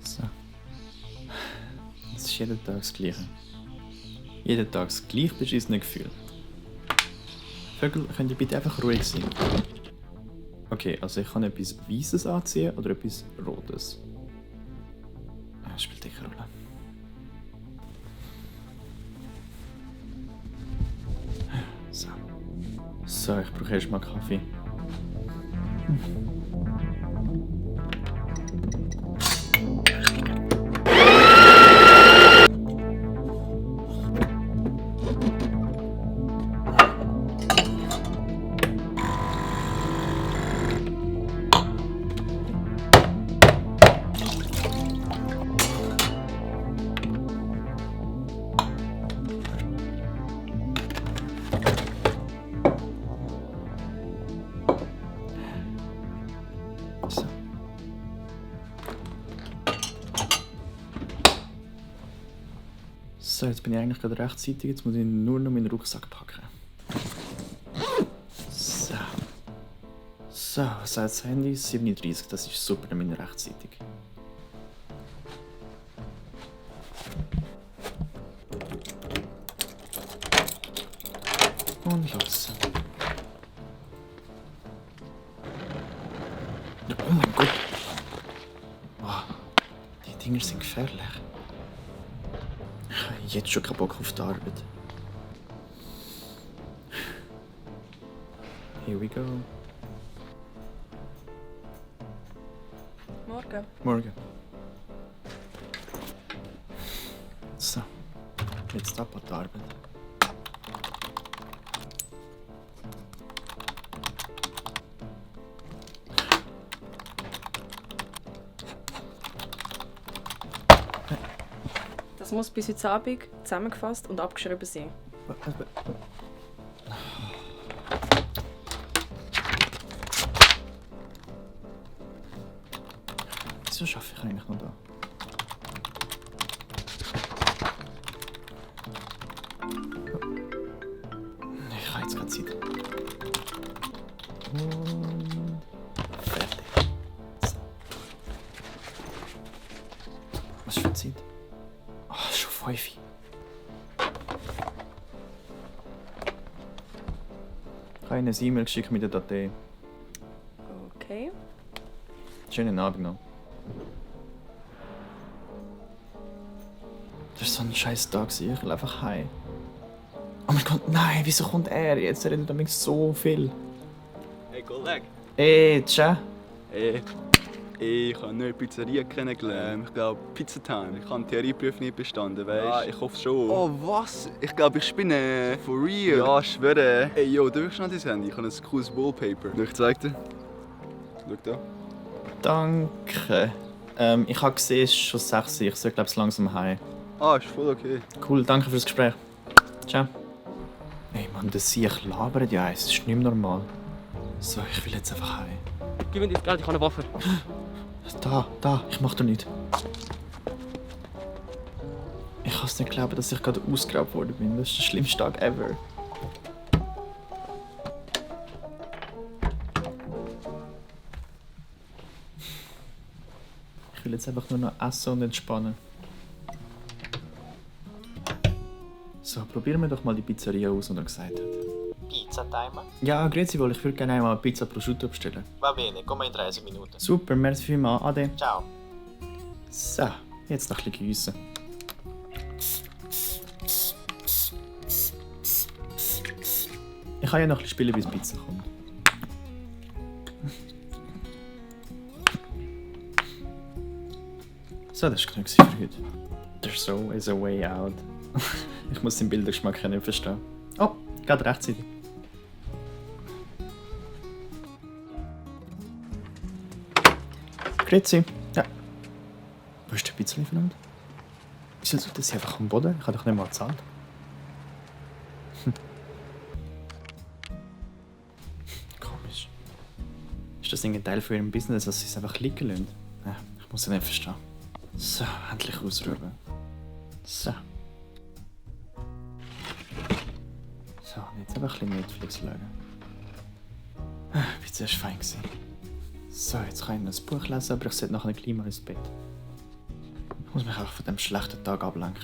So. Es ist jeden Tag das Gleiche. Jeden Tag das gleich beschissene Gefühl. Vögel, könnt ihr bitte einfach ruhig sein? Okay, also ich kann etwas Weißes anziehen oder etwas Rotes. Das spielt keine Rolle. So. So, ich brauche erstmal Kaffee. So. So, jetzt bin ich eigentlich gerade rechtzeitig. Jetzt muss ich nur noch meinen Rucksack packen. So. So, was sagt das Handy? 37, das ist super, dann bin ich rechtzeitig. Und los. Oh mein Gott. Wow, die Dinger sind gefährlich. Ich habe jetzt schon keinen Bock auf die Arbeit. Here we go. Morgen. Morgen. So, jetzt ab an die Arbeit. Das muss bis heute Abend zusammengefasst und abgeschrieben sein. Wieso schaffe ich eigentlich noch da? Ich habe jetzt keine Zeit. Und fertig. So. Was ist für eine Zeit? Oh, schon 5. Ich habe Ihnen ein E-Mail geschickt mit der Datei. Okay. Schönen Abend noch. Das war so ein scheiß Tag, ich will einfach heim. Oh mein Gott, nein, wieso kommt er? Jetzt redet er so viel. Hey, Kollege. Ey, tja. Hey, ich habe eine neue Pizzeria kennengelernt. Ich glaube, Pizza Time. Ich habe die Theorieprüfung nicht bestanden, weißt du? Ja, ich hoffe schon. Oh, was? Ich glaube, ich spinne. For real? Ja, ich schwöre. Hey, yo, darf ich schnell dein Handy? Ich habe ein cooles Wallpaper. Ich zeig dir. Schau da. Danke. Ich habe gesehen, es ist schon 6 Uhr. Ich soll, glaube ich, langsam heim. Ah, ist voll okay. Cool, danke fürs Gespräch. Ciao. Ey Mann, das Sieg labert ja, es ist nicht mehr normal. So, ich will jetzt einfach heim. Gib mir das Geld, ich habe eine Waffe. Da, ich mach doch nicht. Ich kann es nicht glauben, dass ich gerade ausgeraubt worden bin. Das ist der schlimmste Tag ever. Ich will jetzt einfach nur noch essen und entspannen. So, probieren wir doch mal die Pizzeria aus, die er gesagt hat. Pizza-Timer? Ja, grüezi wohl, ich würde gerne einmal Pizza prosciutto bestellen. Va bene, come in 30 Minuten. Super, merci vielmals, ade. Ciao. So, jetzt noch ein bisschen gießen. Ich kann ja noch ein bisschen spielen, bis die Pizza kommt. So, das war genug für heute. There's always a way out. Ich muss den Bildergeschmack nicht verstehen. Oh, gerade rechtzeitig. Grüezi. Ja. Wo ist der Pizzalieferant? Wieso tut das einfach am Boden? Ich habe doch nicht mal gezahlt. Komisch. Ist das ein Teil von ihrem Business, dass sie es einfach liegen lassen? Ich muss es nicht verstehen. So, endlich ausruhen. So. So, jetzt einfach ein bisschen Netflix schauen. Wie zuerst fein gewesen. So, jetzt kann ich noch ein Buch lesen, aber ich sollte nachher gleich mal ins Bett. Ich muss mich auch von diesem schlechten Tag ablenken.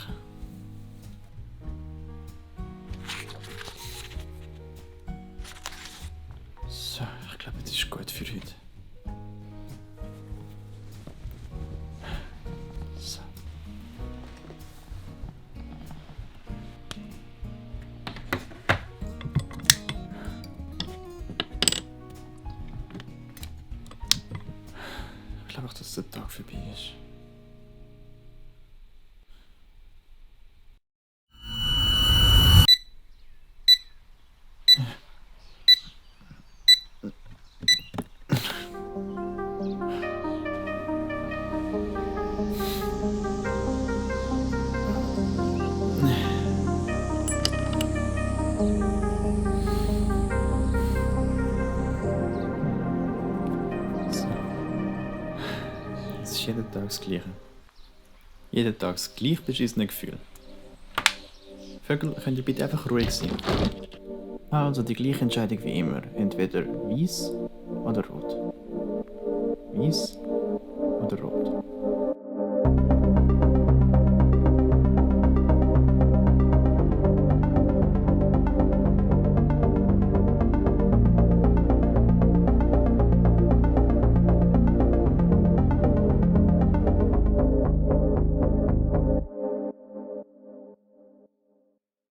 So, ich glaube, das ist gut für heute. So. Ich glaube auch, dass der Tag vorbei ist. So. Es ist jeden Tag das Gleiche. Jeden Tag das gleich beschissene Gefühl. Vögel, könnt ihr bitte einfach ruhig sein? Also die gleiche Entscheidung wie immer. Entweder weiß oder rot. Weiß